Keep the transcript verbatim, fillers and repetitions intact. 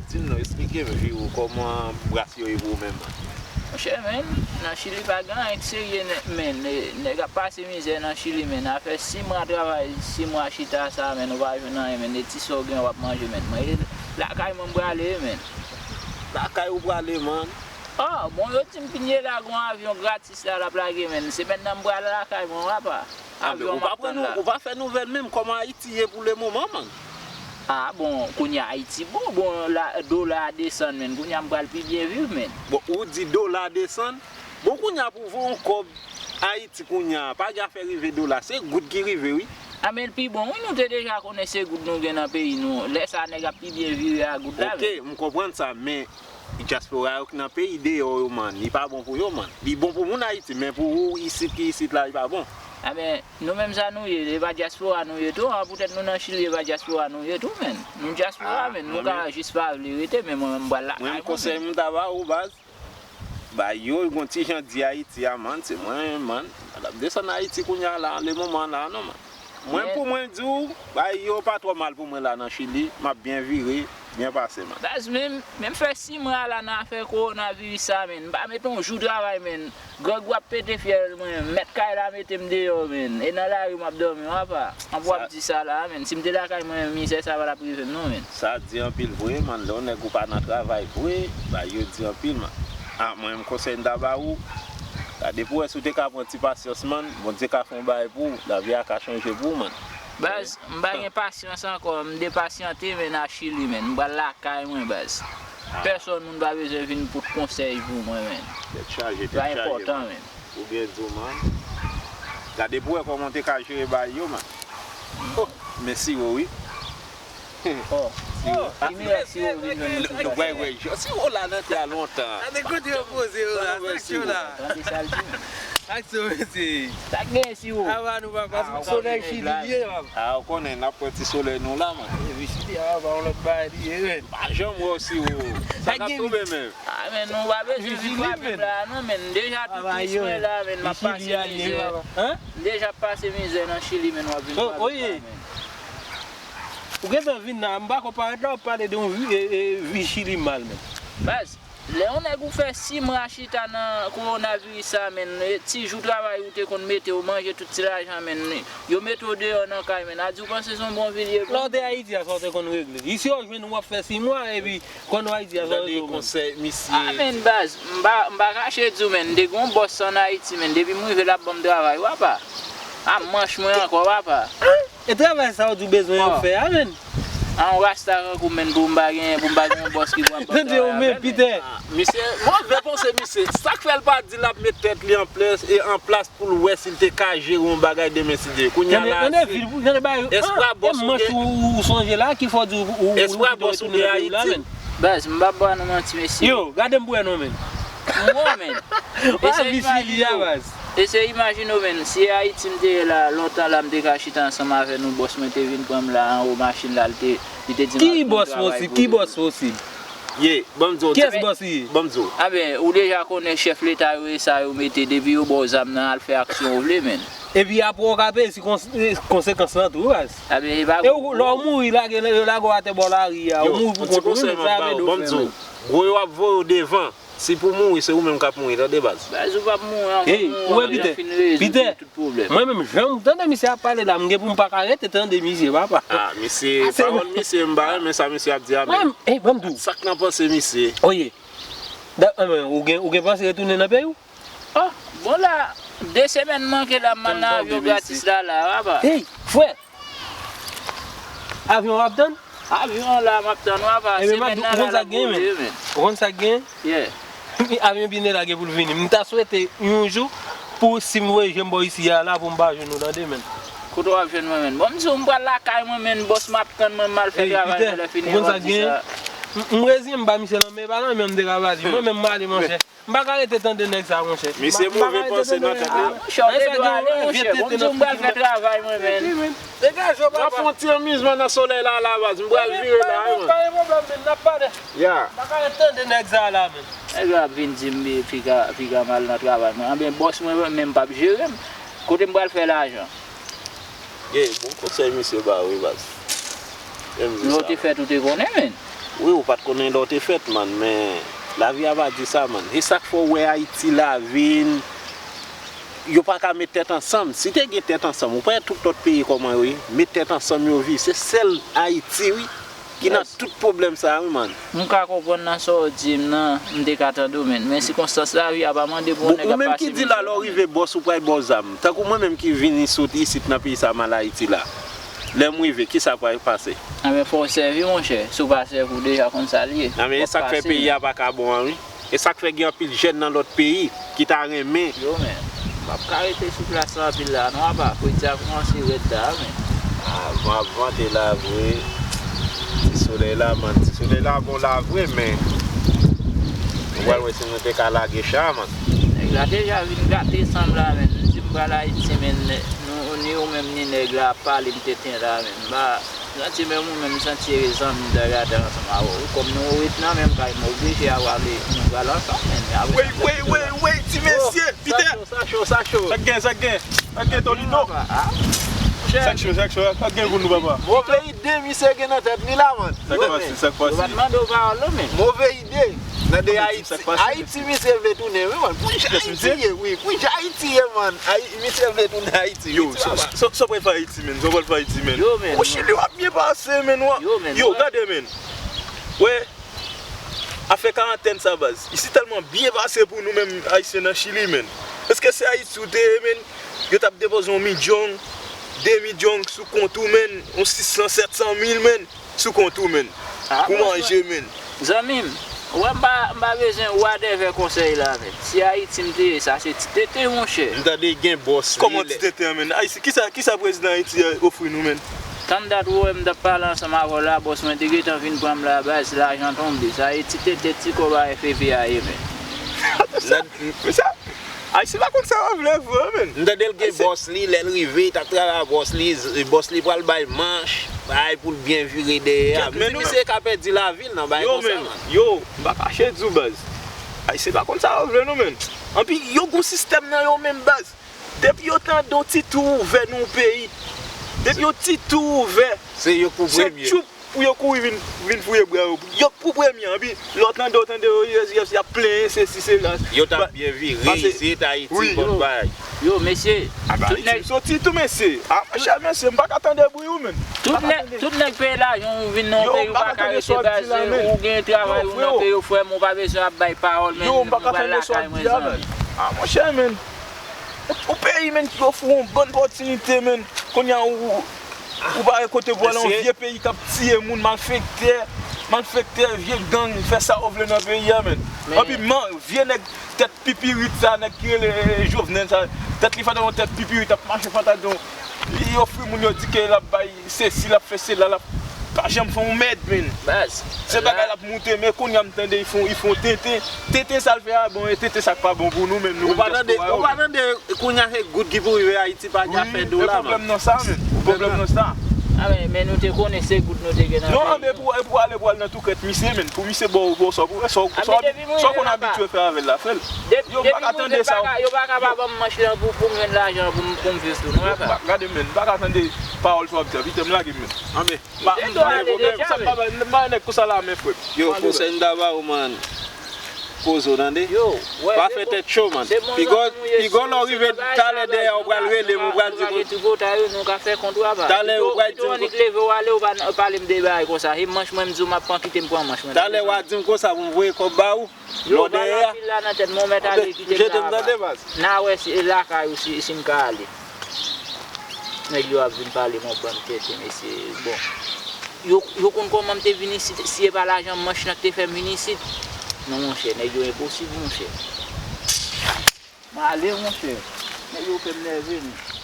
Di m non, esplike m, Jiro, kòman bras yo ye pou ou menm, man? Monchè, men, nan Chili pa gen anyen k serye nèt, men. Nè-, nèg ap pase mizè nan Chili, men. Afè sis mwa travay, sis mwa chita sa, men, ou pa jwenn anyen, men. E ti sa w gen, w ap manje, men. Mwen, e lakay mwen m prale, men. Lakay ou prale, man? Oh, bon, yo di m Pinye la gon avyon gratis la, l ap lage, men. Semèn nan, m prale lakay mwen, w apa. Ah, men, ou pa pran nou, ou pa fè nouvèl menm kòman Ayiti ye pou le moman, man. Ah, bon, kounye a Ayiti bon, bon, la, dola a desann, men. Kounye a m pral pi byen viv, men. Bon, ou di dola a desann? Bon, kounye a pou voye yon kòb Ayiti kounye a, pa gen afè rive dola, se goud ki rive, wi. Ah, men l pi bon, wi, nou te deja konnen se goud nou gen nan peyi nou. Lè sa a, nèg ap pi byen vire a goud la, men. Ok, m konprann sa, men dyaspora yo ki nan peyi deyò yo, man, li pa bon pou yo, man. Li bon pou moun Ayiti, men pou ou isit ki isit la, li pa bon. Ah, men, nou menm sa nou ye, e pa dyaspora nou ye tou, an, poutèt nou nan Chili, e pa dyaspora nou ye tou, men. Nou dyaspora, men, nou ka jis pa vle rete, men mwen menm m pral lakay mwen, men. Mwen, konsèy m ta ba ou, baz, bay yo, gon ti jan di Ayiti a, man, se mwen, man, l ap desann Ayiti kounye a la, le moman la, non, man. Mwen, pou mwen di w, bay yo pa twò mal pou mwen la nan Chili, m ap byen vire, byen pase, man. Baz, men, men m fè sis mwa la nan afè kowonaviris sa, men. M pa mete yon jou travay, men. Grangou ap pete fyèl mwen, mèt kay la mete m deyò, men. E nan lari m ap dòmi, w apa. An pou w ap di sa la, men. Si m te lakay mwen, mizè sa pa t ap rive m, non, men. Sa di anpil vre, man. Lè yon nèg ou pa nan travay vre, bay yo di anpil, man. Ah, mwen, m konsèy m ta ba ou, gade pou wè si w te ka pran ti pasyans, man. Bondye ka fè yon bagay pou ou. Lavi a ka chanje pou ou, man. Baz, m pa gen pasyans ankò. M depasyante, men, a Chili, men. M pral lakay mwen, baz. Pèsonn moun pa bezwen vin pote konsèy pou mwen, men. Tèt chaje, tèt chaje, man. Pa enpòtan, men. Ou byen di w, man. Gade pou wè kòman w te ka jere bagay yo, man. Oh, men siwo, wi. Oh, ki miyè siwo vin jwenn nou. Nou bay wè, siwo la nan tè a lontan. Gade kote yo poze yo la, sa k yo la. Tande sa l di. Ak sa, mesye. Sa k gen siwo? Ava nou, papa. Solèy Chili li ye, papa. Ah, ou konnen, n ap pran ti solèy nou la, man. Epi Chili a, pa yon lòt bagay li ye, men. Pa janm wè w siwo. Sa k ap tonbe menm. Ah, men, nou pa bezwen vin frape m la, non, men. M deja tou tris mwen la, men, m ap pase mizè. M deja ap pase mizè nan Chili, men, w ap vin frape m la, men. Ou gentan vin la, m pa konn parèt la, w ap pale de yon vi, e, e, vi Chili mal, men. Baz, lè yon nèg ou fè sis mwa chita nan kowonaviris sa, men, e, ti jou travay ou te konn mete, ou manje tout ti lajan, men, yo mete w deyò nan kay, men. A di w panse se yon bon vi l ye pou ou? Lè w te Ayiti a, sa w te konn regle? Isi yo jwenn ou ap fè sis mwa, epi konn w Ayiti a, sa w regle ou menm? Tande konsèy misye. Ah, men, baz, m pa, m pa kache di w, men, m te gen yon bòs an Ayiti, men, depi m rive l ap ban m travay, w apa. A manch mwen ankò, w apa. E travay sa w di w bezwen yo fè a, men? A yon rasta tankou m, men, pou m pa gen, pou m pa gen yon bòs ki pral ban m travay avè l, men. Tande w menm, Pitè. Misye, move panse misye. Sa k fè l pa di l ap met tèt li an plas, e an plas pou l wè si l te ka jere yon bagay demen, si Dye. Kounye a la, espwa bòs ou gen Ayiti. Espwa bòs ou gen Ayiti. Baz, m p ap ba nou manti, mesye. Yo, gade m pou wè non, men. M wè w, men. Eseye imajine w, men. Si e Ayiti m te ye la, lontan la, m te ka chita ansanm avè nou, bòs mwen te vin pran m la, anwo machin la, li te, li te di m al fè yon travay pou li. Ki bòs posib? Ki bòs posib? Ye, ban m di w. Kiyès bòs li ye? Ban m di w. A ben, ou deja konnen chèf leta yo e sa yo mete, depi yo ba w zam nan, al fè aksyon ou vle, men. Epi apre w ka peye si kons-, konsekans lan tou, wi, baz. A ben, e pa gwo. E w, lè w mouri, lage, yo lage w atè bò lari a, ou mouri pou kont ou, wi, men, sa avè do fè, men. Yo, yon ti konsèy m ap ba w, ban m di w. Gwo yo ap voye w devan. Si pou mouri, se ou menm k ap mouri, tande, baz. Baz, ou p ap mouri ankò, ou wè, Pitè, Pitè, tout pwoblèm. Mwen menm, jan m tande misye ap pale la, m gen pou m pa ka rete tande misye, papa. Ah, misye, pawòl misye, m pa renmen sa misye ap di a, men. Mwen, ey, ban m di w. Sa k nan panse misye? Oye. Da, eh, men, ou gen, ou gen panse retounen nan peyi w? Oh, bon la, de semèn manke la, m al nan avyon gratis la, la, papa. Ey, frè! Avyon w ap tann? Avyon an la, m ap tann w apa. Semèn nan la, l ap boule, men. Ou konn sa k gen? Yeah. Avyon bine lage pou l vini. M ta swete yon jou pou si m voye je m bò isi a la pou m pa jwenn ou tande, men. Kote w ap jwenn mwen, men? Bon, m di w, m pral lakay mwen, men. Bòs m ap tann mwen, m al fè travay mwen, lè fini, w ap di sa. M, m reziyen m ba misye lanmen, e pa lanmen m te ka ba li. Mwen menm, m ale, monchè. M pa ka rete tande nèg sa, monchè. Misye move panse nan tèt li. Ah, monchè, w te dwe ale, monchè. Bon, m di w, m pral fè travay mwen, men. Degaje w, papa. W ap fè yon ti anmizman nan solèy la, la, baz. M pral vire la, wi, man. Pa gen pwoblèm, men, n ap pale. Ya. M pa ka rete tande nèg sa la, men. Nèg yo ap vin di m, piga, piga m al nan travay mwen. Anben, bòs mwen menm p ap jere m. Kote m pral fè lajan? Gen bon konsèy misye ba w, wi, baz. Lè w te fèt, ou te konnen, men. Wi, ou pa t konnen lè w te fèt, man, men lavi a pa di sa, man. E sa k fè w wè Ayiti la vin, yo pa ka met tèt ansanm. Si te gen tèt ansanm, ou pa wè tout lòt peyi kòman yo ye? Met tèt ansanm yo viv. Se sèl Ayiti, wi, ki nan tout pwoblèm sa a, wi, man. M ka konprann nan sa w di m nan, m te ka tande w, men, men sikonstans lavi a pa mande pou yon nèg ap pase mizè. Ou menm ki di la, lè w rive bòs, ou pral ba w zam. Tankou mwen menm ki vini sot isit nan peyi sa a, m al Ayiti la. Lè m rive, kisa pral pase? Enben, fò w sèvi, monchè. Si w pa sèvi, w deja konn sa l ye. Nan, men e sa k fè peyi a pa ka bon an, wi. E sa k fè gen anpil jèn nan lòt peyi ki ta renmen. Yo, men, m ap ka rete sou plas la anpil la, non, apa, fredi a kòmanse rèd la, men. Ah, van ap vante la vre. Ti solèy la, man. Ti solèy la bon la vre, men. Ou pral wè si nou te ka lage cha, man. Nèg la deja vin gate san m la, men. M di m pral Ayiti, men, nou, ni ou menm, ni nèg la ap pale m tenten la, men. M pa, Santi menm ou menm, m santi e zanmi m ta gade ansanm avè w. Wi, kòm nou ret nan menm kay, m oblije a pale, nou pral ansanm, men, men apre sa, Wey, wey, wey, wey, ti mesye, Pita! Sa cho, sa cho, sa cho. Sa k gen, sa k gen? Sa k gen, Tolino? Sa k cho, sa k cho, sa k gen pou nou, papa? Move ide misye gen nan tèt li la, man. Sa k pase, sa k pase? Yo pa t mande w pawòl, non, men. Move ide. Nan de Ayiti, Ayiti misye vle tounen, wi, man. Pou jan Ayiti ye, wi. Pou jan Ayiti ye, man. Misye vle tounen Ayiti, wi. Yo, sa w pral fè Ayiti, men? Sa w pral fè Ayiti, men? Yo, men. O Chili, w ap byen pase, men. Yo, men. Yo, gade, men. Wè, afè karantèn sa, baz. Isit tèlman byen pase pou nou menm Ayisyen nan Chili, men. Èske se Ayiti ou te ye, men? Yo t ap depoze yon midjong, de midjong sou kont ou, men. Yon sis san, sèt san mil, men. Sou kont ou, men. Pou manje, men. Zanmi m, wè m pa, m pa bezwen wadèvè konsèy la, men. Si Ayiti m te ye, sa se ti tete, monchè. M tande gen bòs li. Kòman ti tete an, men? Ayiti, kisa, kisa prezidan Ayiti a ofri nou, men? Tann dat ou wè m t ap pale ansanm avè w la, bòs mwen te gentan vin pran m la, baz, lajan tonbe. Sa e ti tete, ti kòb a F E P a ye, men. Nan, men sa, Ayisyen pa konn sa yo vle vre, men. M tande l gen bòs li, lè l rive, li t ap travay ak bòs li, bòs li pral bay manch, bay pou l byen vire dèyè a. M di misye ka pèdi lavi l nan bagay konsa, man. Yo, m pa kache di w, baz. Ayisyen pa konn sa yo vle, non, men. Anpi yo gon sistèm nan yo menm, baz. Depi yo tande yon ti tou ouvè nan yon peyi, depi yon ti tou ouvè, se tchoup pou yo kouri vin, vin fouye bra yo. Yo pou premye, anpi lè w tande, w tande yo, y ap plenyen, sesi, sela. Yo t ap byen vire isit, Ayiti, bon bagay. Yo, mesye, tout nèg soti tou, mesye. A, monchè, mesye, m pa ka tande bri ou, men. Tout nèg, tout nèg peye lajan ou vin nan yon peyi, ou pa ka rete baz, ou gen travay ou nan peyi ou, frè m, ou pa bezwen ap bay pawòl, men, ou pral lakay mwen, zanmi. A, monchè, men. Yon peyi, men, ki ofri w yon bon opòtinite, men. Kounye a, ou, ou pa gen kote pou ale, yon vye peyi k ap tiye moun, malfektè, malfektè, vye gang, fè sa yo vle nan peyi a, men. Anpi, vye nèg tèt pipirit sa, nèg ki rele Jovenel sa, tèt li fatayon, tèt pipirit, ap mache fatayon. Li ofri moun yo, di ke l ap bay sesi, l ap fè sela, l ap pa janm fè yon mèd, men. Baz. Se bagay l ap moute, men kounye a m tande, li fè yon, li fè yon tenten. Tenten sa l fè a bon, e tenten sa k pa bon pou nou menm, nou menm dyaspora yo. Ou pa tande, ou pa tande kounye a se goud ki pou rive Ayiti, pa gen afè dola, men. Wi, e pwoblèm nan sa, men. Pwoblèm nan sa. A, men, men nou te konnen se goud nou te gen nan peyi nou. Non, men pou, pou ale, pou al nan tou krèt misye, men. Pou misye ba w, ba w sa w pou fè, sa w, sa w konn abitye fè avè l la, frè. Yo pa ka tande sa. Yo pa ka pa ban m manch lan pou, pou m jwenn lajan pou m, pou m viv tou, non, papa. Gade, men, m pa ka tande pawòl sa w ap di a. Pita m lage m, men. Anben, m pa, m pa gen pwoblèm. Sa m pa bay, m pa bay nèg konsa la, men, frè m. Yo, konsèy m ta ba w, man. Poze w, tande. Pa fè tèt cho, man. Piga, piga lè w rive talè dèyè, ou pral rele m, ou pral di m. Talè ou pral di m. Pito annik leve w ale, ou pa pale m de bagay konsa. E manch mwen m di w m ap pran, kite m pran manch mwen. Talè w a di m konsa pou m voye kòb ba ou. Yo, ba lapil la nan tèt mwen, ou mèt ale kite m la. N a wè si e lakay ou si, si m ka ale. Nèg yo ap vin pale m yon bann tenten, mesye. Bon. Yo, yo konn kòman m te vin isit, si e pa lajan manch lan ki te fè m vin isit. Non, monchè, nèg yo enposib, monchè. M ale, monchè. Nèg yo fè m nève, non.